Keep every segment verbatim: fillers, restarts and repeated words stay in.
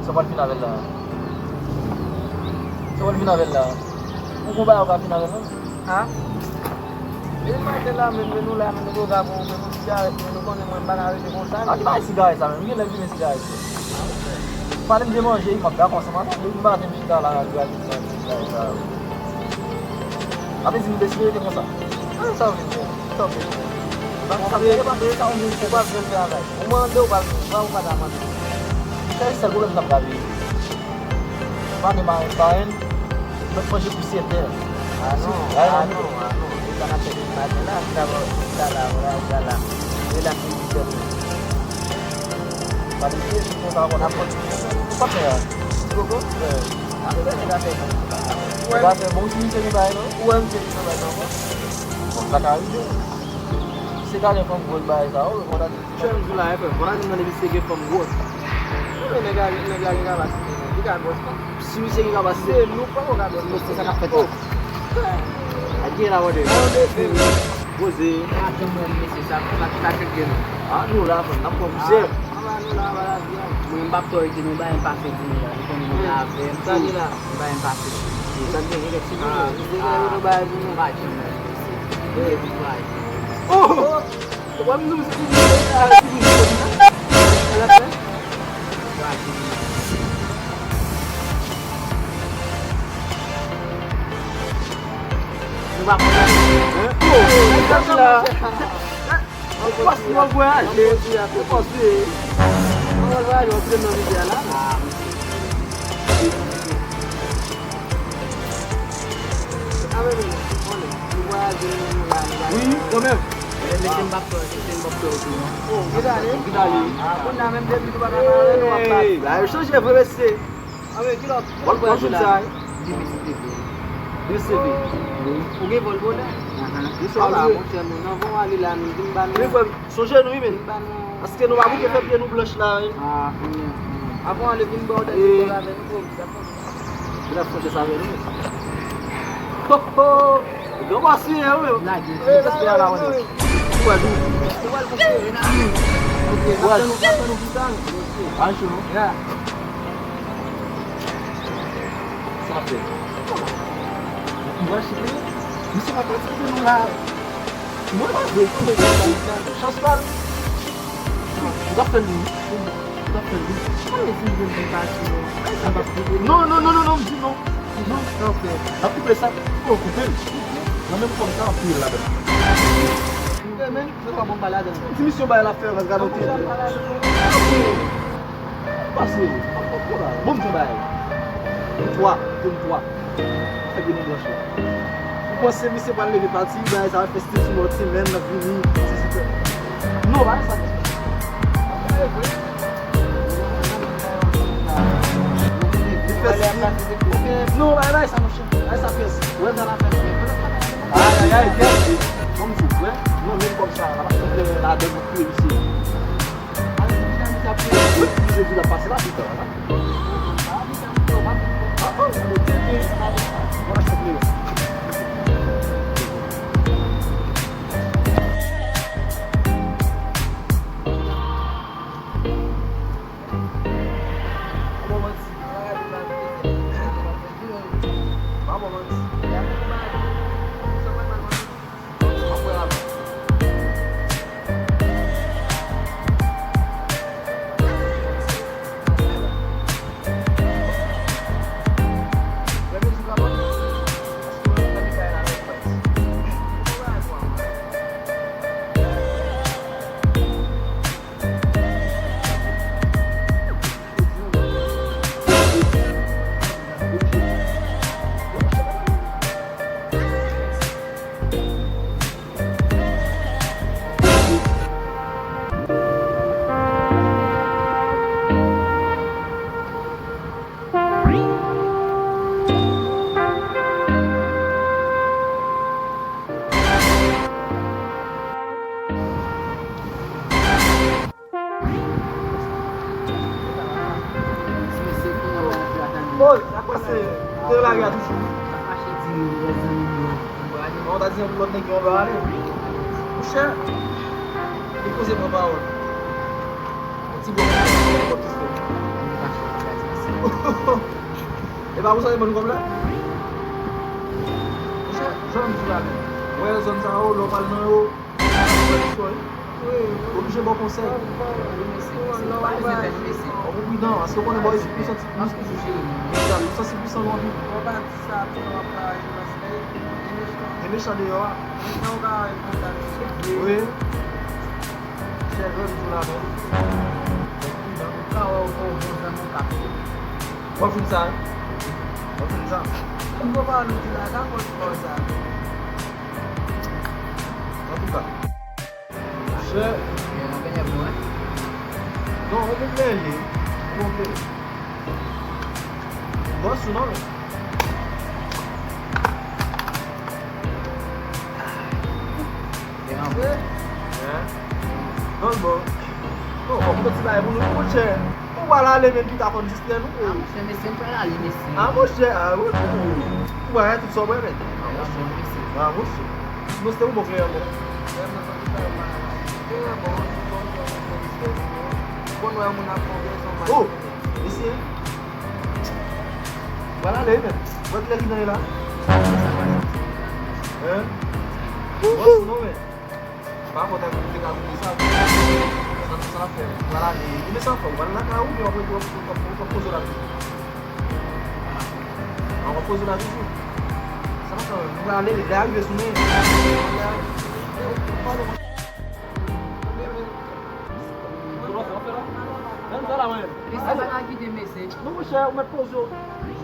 Sa w pral fin avè l la? Sa w pral fin avè l la? Ou gon bagay ou ka fin avè l non? Ha? E maten la menm, men nou la, men nou ka pou, men nou sigarèt, men nou konnen mwen m pa ka rete konsa. A ki bagay sigarèt sa menm? M genlè fimen sigarèt tou. Pale m de manje wi, m ap dakò ansanm avè w. Depi maten m chita la, m ap gade sigarèt sa yo. Sa vle di nou deside rete konsa? An sa w vle di? Tanpri. Sa vle di, ou pa vle fè avè l. Ou mande, ou pa vle, ou pa, ou pa ta mande. Se sèl pwoblèm n ap gade. Pa gen marenn, parenn, mèt manje pousyè tè. A non, a non, a non. Se sa n ap fè depi maten la, chita bò, chita la, vwala, chita la. Rilaks, rilaks. Pa de Jezi, konsa ankò n ap kontinye. Ou pa fè a? Ti koko? Wi. Apre nèg afè bon. Nèg afè bon, si misye gen bagay non? Ou wè misye gen bagay non? Bon, sa ka rive. Se ka gen fanm gwo bagay sa yo, konn ta di. Chè m di w la, frè m, konn ta di m nan depi se gen fanm gwòs. Wi, men nèg la, nèg la gen kapasite, li ka gwòs tou. Si misye gen kapasite. Se nou k poko ka gwòs. Mesye, sa k ap fèt la? Oh. Adye la, wòde. Poze. Atann mwen, mesye, sa, sa, sa k gen nou? A, nou la, frè m, n ap pran pousyè. A, anba nou la, anba lavi a. Mwen, m p ap tòrite nou, ba m pase di nou la. Nou konnen nou la avè m. Sa gen la? M ba m pase. Sa gen, gen kèk ti bagay. A, nou ba nou. M pa janm wè mesye. Gen pi bay. Oh! Ou pa vin di m se pou mwen, a, se pou mwen, a la fen. Nou pa konn. Hein? Oh, sa la. Ou pase, ou voyaje. Ou pase. Ou voyaje, ou antre nan mizyè la. Wi, kanmenm. Mesye, m p ap fè, mesye, m p ap fè okenn non. Oh, ki dale? Ki dale? A, kounye a menm depi nou pa ka pale, nou ap pale. Hey, bagay yo chanje vre, mesye. A, men ki lòt, ki lòt vwayaj la? Demen se te vre. Demen se te vre. Ou gen vòl bonè? Ahan. Ou sa la, monchè, nou nan von ale la, nou vin ba nou. Wi, frè m, sonje nou, wi, men. Vin ba nou. Paske nou pa bouke fè pye nou blanch la, wi. A, kounye a. Avan ale vin ba w dènye kòb avè nou, pou vin ap fè. Vin ap fè sa avè nou. Ho, ho! Gran pase, wi, men. Lage. Ou wè nou. Ou wè nou. Ou wè nou. Pa cho non. Sa fè. Mwen chita. Misye pa pati kite nou la. Mwen pa vle kite nou la. Chans pa l. Ou ka fè l wi. Ou ka fè l wi. Kòman si m vin pati non? Non, non, non, non, non, m di non. Non. N ap koupe sa. Ou koupe l. Nan menm kòb sa, anpil ladan. Ou renmen? Se kòman m pa ladan? Ti misyon bay la fè nan gade. Pase. Bon, m di yon bagay. Pou twa, pou m twa. Fè gen yon branch la. Ou panse misye pral leve pati, bagay sa fè stil sou lòt semèn, l ap vini, se, se, se. Non, bagay sa. Li fè stil. Non, bagay, bagay sa, monchè. Bagay sa fè stil. Wè, sa la fè stil. Ay, ay, ay, kèt. Bon, m di, wè. Non, menm kòb sa, la pa fè ladan pou misye. Oy, sa k pase? Te nan lari a toujou? Bon, ta di yon lòt nèg yo anba ale. Monchè, li koze pran pawòl. Yon ti bò, yon ti bò. E pa pou sa yo ban nou kòb la? Monchè, jan m di la menm. Ou wè zòn sa yo, lè w pral nan yo, oblije ba w konsèy. Ou pridan, paske w konnen bò isit nou santi, nou santi pwisan nou anpil. Gen mechan deyò a. Wi. Chè, jodi jou la menm. Ou pridan. Bon, fin sa. Bon, fin sa. Antouka, chè. Non, ou vin mele. Twonpe. Bòs ou non, men. Hein? Non, bon. Non, fòk nou ti bagay pou nou, monchè. Ou pral ale menm ki ta konn distrè nou. Ah, monchè, mesye, m pral ale, mesye. Ah, monchè, ah, monchè. Ou pral tout sa w bwè, men. Ah, monchè. Ah, monchè. Non, se te yon bon klè, bon. Oh, mesye. Pral ale, men. Mwen klè ki nan la. Hein? Bòs ou non, men. Pa kontan pou te ka koute sa. Sa, sa fè. Pral ale. Ou men sa fè. Ou pral lakay ou, men w ap rete, w ap, w ap, w ap poze w la toujou. An w ap poze w la toujou. Sa pa sa, nou pral ale, lè a rive sou mwen. Mesye, pa ka kite mesye. Non, monchè, ou mèt poze w.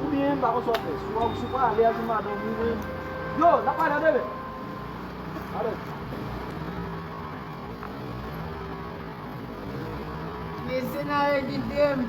Ou byen, m pa konn sa w ap fè. Si w, si w pral ale avèk madanm ou, men. Yo, n ap pale demen. Mesye, n a evite m.